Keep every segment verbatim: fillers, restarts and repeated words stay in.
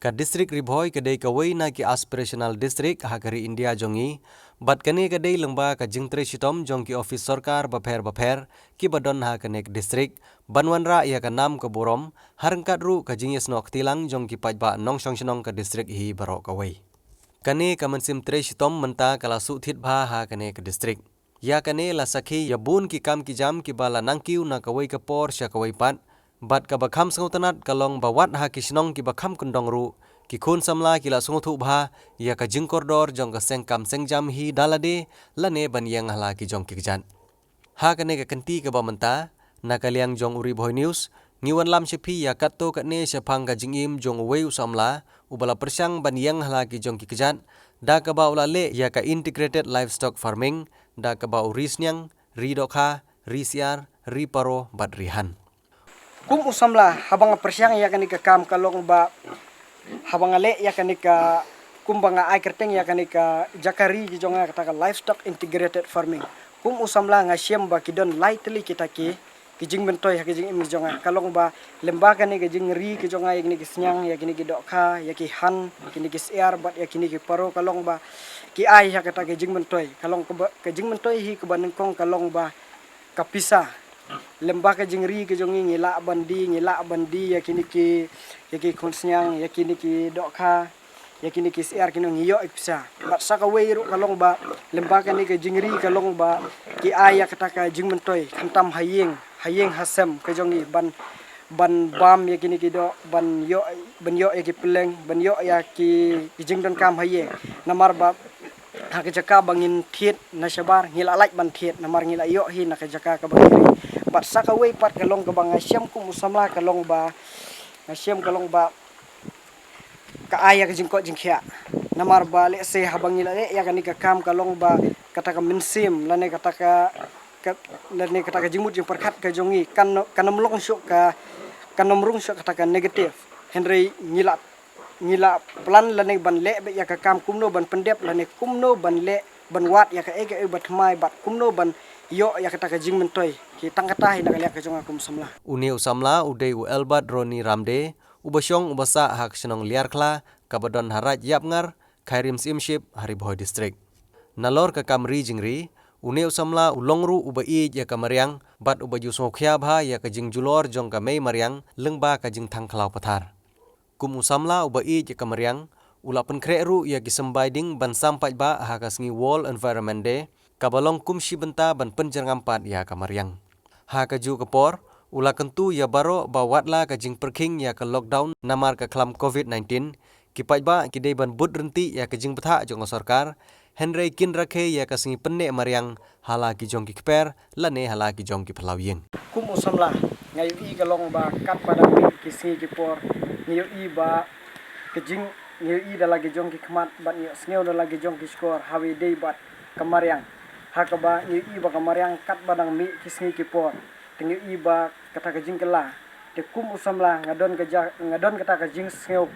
Ka district Ri Bhoi ka dei kawei na ki aspirational district ha ka ri India jong ngi, bad kane ka dei lyngba ka jingtrei shitom jong ki office sorkar bapher bapher kiba don ha kane ka district, ban wanrah ïa ka nam ka burom, ha ryngkat ruh ka jingïasnoh kti lang jong ki paidbah nongshong shnong ka district hi baroh kawei. Kane ka mynsiem trei shitom mynta ka la suh thied bha ha kane ka district. Ïa kane la sakhi ïa bun ki kam ki jam kiba la nangkiew na kawei ka por sha kawei pat, bad kaba kham sngewtynnad ka long ba wat ha ki shnong kiba kham kyndong ruh, ki khun samla ki la sngewthuh bha ïa ka jingkordor jong ka seng kam seng jam hi da lade, lane ban ïeng ha la ki jong ki kjat. Ha kane ka kynti kaba mynta, na ka liang jong u Ri Bhoi News, ngi wanlam sha phi ïa katto katne shaphang ka jingim jong uwei u samla uba la pyrshang ban ïeng ha la ki jong ki kjat, da kaba u la leh ïa ka integrated livestock farming, da kaba u ri sniang, ri dohkha, ri syiar, ri paro bad ri han. Kum u samla, haba nga pyrshang ïa kane ka kam ka long ba, haba nga leh ïa kane ka, kumba nga ai kyrteng ïa kane ka jaka ri ki jong nga kata ka livestock integrated farming. Kum u samla nga shem ba ki don lai tylli kita ki, ki jingmyntoi ha ki jingim ki jong nga. Ka long ba, lyngba kane ka jingri ki jong nga ïa kine ki sniang, ïa kine ki dohkha, ïa ki han, ïa kine ki syiar, bad ïa kine ki paro ka long ba, ki ai ïa kata ka jingmyntoi. Ka long kaba, ka jingmyntoi hi kaba nyngkong ka long ba, ka pisa. Lyngba ka jingri ka jong ngi ngi lah ban die, ngi lah ban die ïa kine ki, ïa ki khun sniang, ïa kine ki dohkha, ïa kine ki syiar kine ngi ïoh ïa ki pisa. Bad sa kawei ruh ka long ba, lyngba kane ka jingri ka long ba, ki ai ïa kata ka jingmyntoi, khamtam ha ïing, ha ïing ha sem ka jong ngi ban, ban bam ïa kine ki doh, ban ïoh, ban ïoh ïa ki pylleng, ban ïoh ïa ki, ki jingdonkam ha ïing. Namar ba, ha ka jaka ba ngin thied na shabar, ngi la lait ban thied, namar ngi la ïoh hi na ka jaka kaba ngi ri. Bad sa kawei pat ka long kaba nga shem kum u samla ka long ba, nga shem ka long ba, ka ai ïa ka jingkoit jingkhiah. Namar ba lehse haba ngi la leh ïa kane ka kam ka long ba, kata ka mynsiem, lane kata ka, ka, lane kata ka jingmut jingpyrkhat ka jong ngi, kan, kan ym long shuh ka, kan ym rung shuh kata ka negative. Hynrei ngi la ngi la plan lane ban leh beit ïa ka kam kumno ban pyndep lane kumno ban leh ban wad ïa kaei kaei ba thymmai bad kumno ban ïoh ïa kata ka jingmyntoi. Ki tang kata hi na ka liang ka jong nga kum samla. Une u samla u dei u Elbert Ronnie Ramde, uba shong uba sah ha ka shnong Liarkhla, kaba don ha Raid Ïapngar, Khyrim Syiemship, ha Ri Bhoi District. Nalor ka kam ri jingri, une u samla u long ruh uba ïeit ïa ka mariang, bad uba ju sngewkhia bha ïa ka jingjulor jong ka mei mariang, lyngba ka jingthang khlaw pathar. Kum u samla uba ïeit ïa ka mariang, u la pynkhreh ruh ïa ki symbai ding ban sam paidbah ha ka sngi World Environment Day, kaba long kum shi bynta ban pynjyrngam pat ïa ka mariang. Ha kajuh ka por, u la kyntu ïa baroh ba watla ka jingpyrkhing ïa ka lockdown namar ka khlam covid nineteen, ki paidbah ki dei ban bud ryntih ïa ka jingbthah jong ka sorkar, hynrei kin rakhe ïa ka sngi pynneh mariang, ha la ki jong ki kper, lane ha la ki jong ki phyllaw ïing. Kum u samla, nga ïohi ka long ba katba dang mih ki sngi ki por, nga ïohi ba ka jing, nga ïohi da la ki jong ki khmat, bad nga ïohsngew da la ki jong ki shkor, ha kaba ïadei bad ka mariang. Ha kaba nga ïohi ba ka mariang katba dang mih ki sngi ki por, te nga ïohi ba kata ka jingkylla. Te kum u samla nga don ka ja, nga don kata ka jingsngew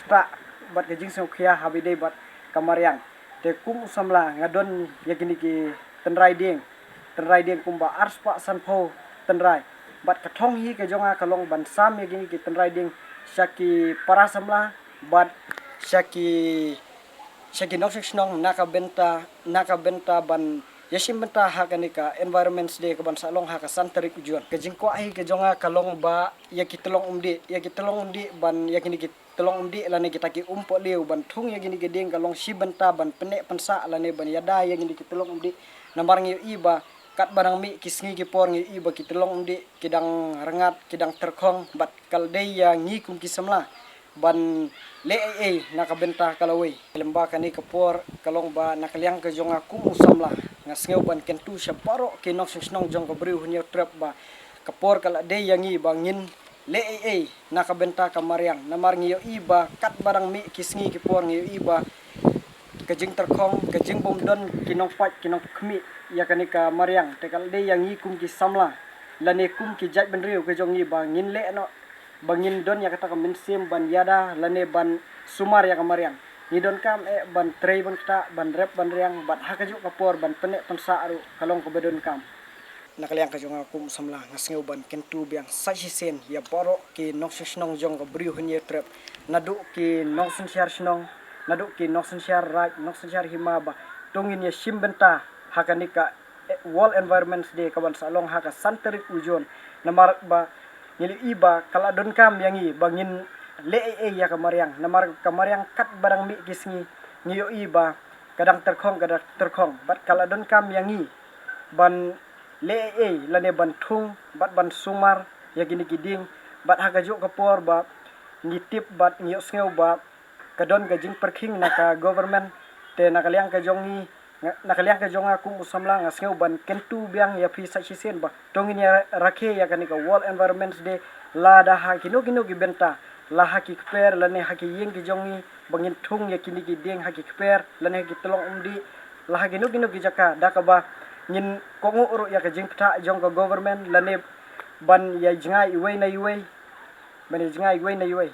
ktah bad ka jingsngew khia ha kaba ïadei bad ka mariang. Te kum u samla nga don ïa kine ki tynrai dieng. Tynrai dieng kumba arspah sanphew tynrai. Bad ka thong hi ka jong nga ka long ban sam ïa kine ki tynrai dieng sha ki para samla bad sha ki, sha ki nongshong shnong na ka bynta, na ka bynta ban ïashim bynta ha kane ka Environment Day kaban sa long ha ka san tarik u Jun. Ka jingkwah hi ka jong nga ka long ba ïa ki tyllong umdih, ïa ki tyllong umdih ban ïa kine ki tyllong umdih lane kita ki umpohliew ban thung ïa kine ki dieng ka long shi bynta ban pynneh pynsah lane ban ïada ïa kine ki tyllong umdih. Namar nga ïohi ba katba dang mih ki sngi ki por nga ïohi ba ki tyllong umdih ki dang rngat, ki dang tyrkhong, bad ka la dei ïa ngi kum ki samla ban leh ei ei na ka bynta ka lawei. Lyngba kane ka por ka long ba na ka liang ka jong nga kum u samla, nga sngew ban kyntu sha baroh ki nongshong shnong jong ka Bri u Hynñiewtrep ba ka por ka la dei ïa ngi ba ngin leh ei ei na ka bynta ka mariang. Namar ngi ïohi ba katba dang mih ki sngi ki por ngi ïohi ba ka jingtyrkhong, ka jingbymdon ki nongpait ki nongkhmih ïa kane ka mariang. Te ka la dei ïa ngi kum ki samla lane kum ki jaitbynriew ka jong ngi ba ngin leh noh, ba ngin don ïa kata ka mynsiem ban ïada lane ban sumar ïa ka mariang. Ngi donkam eh ban trei ban ktah, ban rep ban riang, bad ha kajuh ka por ban pynneh pynsah ruh ka long kaba donkam. Na ka liang ka jong nga kum u samla nga sngew ban kyntu biang sa shisien ïa baroh ki nongshong shnong jong ka Bri u Hynñiewtrep, naduh ki nongsynshar shnong, naduh ki nongsynshar raid, nongsynshar hima ba to ngin ïa shim bynta ha kane ka, eh, World Environment Day ka ban sa long ha ka san tarik u Jun. Namar ba ngi la ïohi ba ka la donkam ïa ngi ba ngin leh ei ei ïa ka mariang, namar ka mariang katba dang mih ki sngi ngi ïohi ba ka dang tyrkhong, ka dang tyrkhong, bad ka la donkam ïa ngi ban leh ei ei lane ban thung bad ban sumar ïa kine ki dieng. Bad ha kajuh ka por ba ngi tip bad ngi ïohsngew ba ka don ka jingpyrkhing na ka government, te na ka liang ka jong ngi, na ka liang ka jong nga kum u samla nga sngew ban kyntu biang ïa phi sa shisien ba to ngin ïa rakhe ïa kane ka World Environment Day lada ha kino kino ki bynta, la ha ki kper lane ha ki ïing ki jong ngi, ba ngin thung ïa kine ki dieng ha ki kper lane ha ki tyllong umdih, la ha kino kino ki jaka, da kaba ngin kohnguh ruh ïa ka jingpyntah jong ka government lane ban ïa jngai iwei na iwei, ban ïa jngai iwei na iwei.